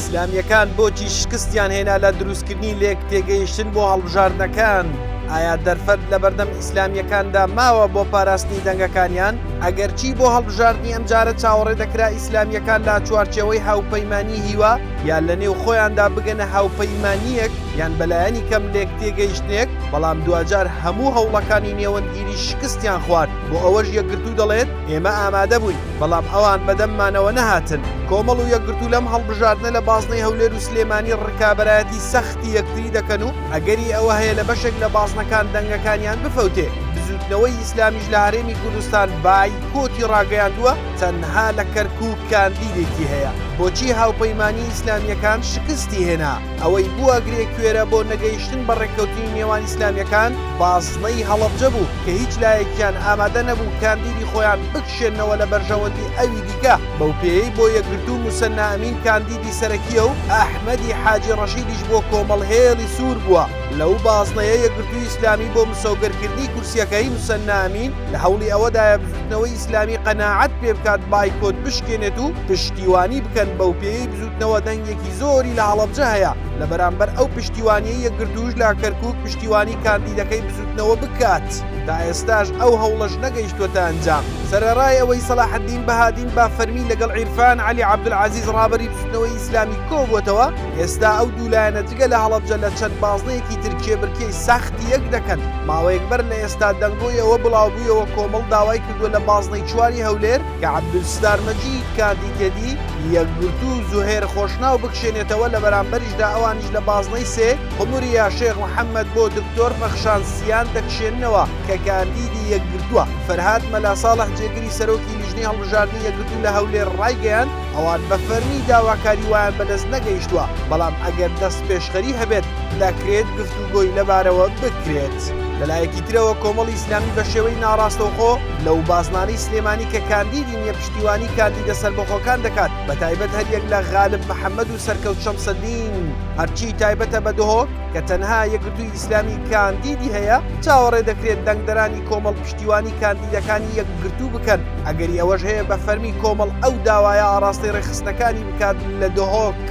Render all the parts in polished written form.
ئیسلامییەکان بۆچی شکستیان هێنا لە دروستکردنی لێکتێگەیشتن بۆ هەڵبژاردنەکان؟ ئایا دەرفەت لەبەردەم ئیسلامییەکاندا ماوە بۆ پاراستنی دەنگەکانیان؟ ئەگەرچی بۆ هەڵبژاردنی ئەمجارە چاوەڕێ دەکرا ئیسلامییەکان لە چوارچێوەی هاوپەیمانیی هیوا یان لەنێو خۆیاندا بگەنە هاوپەیمانییەک یان بەلایەنی کەم لێکتێگەیشتنێک، بەڵام دواجار هەموو هەوڵەکانی نێوەندگیری شکستیان خوارد، بۆ ئەوەش یەکگرتوو دەڵێت، ئێمە ئامادەبووین، بەڵام ئەوان بەدەممانەوە نەهاتن. کۆمەڵ و یەکگرتوو لەم هەڵبژاردنە لە بازنەی هەولێر و سلێمانی ڕکابەرایەتی سەختی یەکتری دەکەن و ئەگەری ئەوە هەیە لە بەشێک لە بازنەکان دەنگەکانیان بفەوتێ. بزووتنەوەی ئیسلامیش لە هەرێمی کوردستان بایکۆتی ڕاگەیاندووە، تەنها لە کەرکووک کاندیدێکی هەیە. بۆچی هاوپەیمانیی ئیسلامییەکان شکستی هێنا؟ ئەوەی بووە گرێ کوێرە بۆ نەگەیشتن بە ڕێککەوتنی نێوان ئیسلامییەکان، بازنەی هەڵەبجە بوو کە هیچ لایەکیان ئامادە نەبوو کاندیدی خۆیان بکشێننەوە لە بەرژەوەندی ئەوی دیکە، بەوپێیەی بۆ یەکگرتوو موسەننا ئەمین کاندیدی سەرەکییە و ئەحمەدی حاجی ڕەشیدیش بۆ کۆمەڵ هێڵی سوور بووە لەو بازنەیە. یەکگرتووی ئیسلامی بۆ مسۆگەرکردنی کورسییەکەی موسەننا ئەمین لە هەوڵی ئەوەدایە بزووتنەوەی ئیسلامی قەناعەت پێبکات بایکۆت بشکێنێت و پشتیوانی بکەن، بەوپێیەی بزووتنەوە دەنگێکی زۆری لە هەڵەبجە هەیە، لە بەرامبەر ئەو پشتیوانیەی یەکگرتووش لە کەرکوک پشتیوانی کاندیدەکەی بزووتنەوە بکات، تا ئێستاش ئەو هەوڵەش نەگەیشتووەتە ئەنجام. سەرەڕای ئەوەی سەلاحەدین بەهادین بە فەرمی لەگەڵ عیرفان عەلی عەبدولعەزیز ڕابەری بزووتنەوەی ئیسلامی کۆبووەتەوە، ئێستا ئەو دوو لایەنە جگە لە هەڵەبجە لە چەند بازنەیەکی تر کێبرکێی سەختی یەک دەکەن. ماوەیەک بەر لە ئێستا دەنگۆی ئەوە بڵاوبوویەوە کۆمەڵ داوای کردووە لە بازنەی چواری هەولێر کە عەبدولستار مەجید کاندیدێتی یەکگرتوو و زوهێر خۆشناو بکشێنێتەوە لە بەرامبەریشدا ئەوانیش لە بازنەی سێ قموریا شێخ محەمەد بۆ دکتۆر پەخشان سیان دەکشێننەوە کە کاندیدی یەکگرتووە. فەرهاد مەلا ساڵح جێگری سەرۆکی لیژنەی هەڵبژاردنی یەکگرتوو لە هەولێر ڕایگەیاند، ئەوان بە فەرمی داواکاری وایان بەدەست نەگەیشتووە، بەڵام ئەگەر دەستپێشخەری هەبێت دەکرێت گفتوگۆی لەبارەوە بکرێت. لەلایەکی ترەوە کۆمەڵی ئیسلامی بەشێوەی ناڕاستەوخۆ لەو بازنانەی سلێمانی کە کاندیدی نییە پشتیوانی کاندیدە سەربەخۆکان دەکات بەتایبەت هەریەک لە غالب محەمەد و سەرکەوت شەمسەدین. هەرچی تایبەتە بە دهۆک کە تەنها یەکگرتووی ئیسلامی کاندیدی هەیە، چاوەڕێ دەکرێت دەنگدەرانی کۆمەڵ پشتیوانی کاندیدەکانی یەکگرتوو بکەن، ئەگەری ئەوەش هەیە بە فەرمی کۆمەڵ ئەو داوایە ئاڕاستەی ڕێکخستنەکانی بکات لە دهۆک.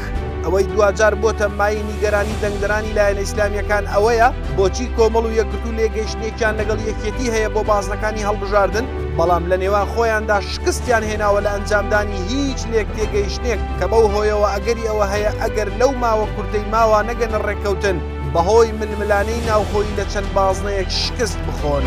ئەوەی دواجار بۆتە مایەی نیگەرانی دەنگدەرانی لایەنە ئیسلامییەکان ئەوەیە بۆچی کۆمەڵ و یەکگرتوو لێکگەیشتنێکیان لەگەڵ یەکێتی هەیە بۆ بازنەکانی هەڵبژاردن، بەڵام لە نێوان خۆیاندا شکستیان هێناوە لە ئەنجامدانی هیچ لێکتێگەیشتنێک کە بەو هۆیەوە ئەگەری ئەوە هەیە ئەگەر لەو ماوە کورتەی ماوە نەگەنە ڕێککەوتن بەهۆی ململانێی ناوخۆیی لە چەند بازنەیەک شکست بخۆن.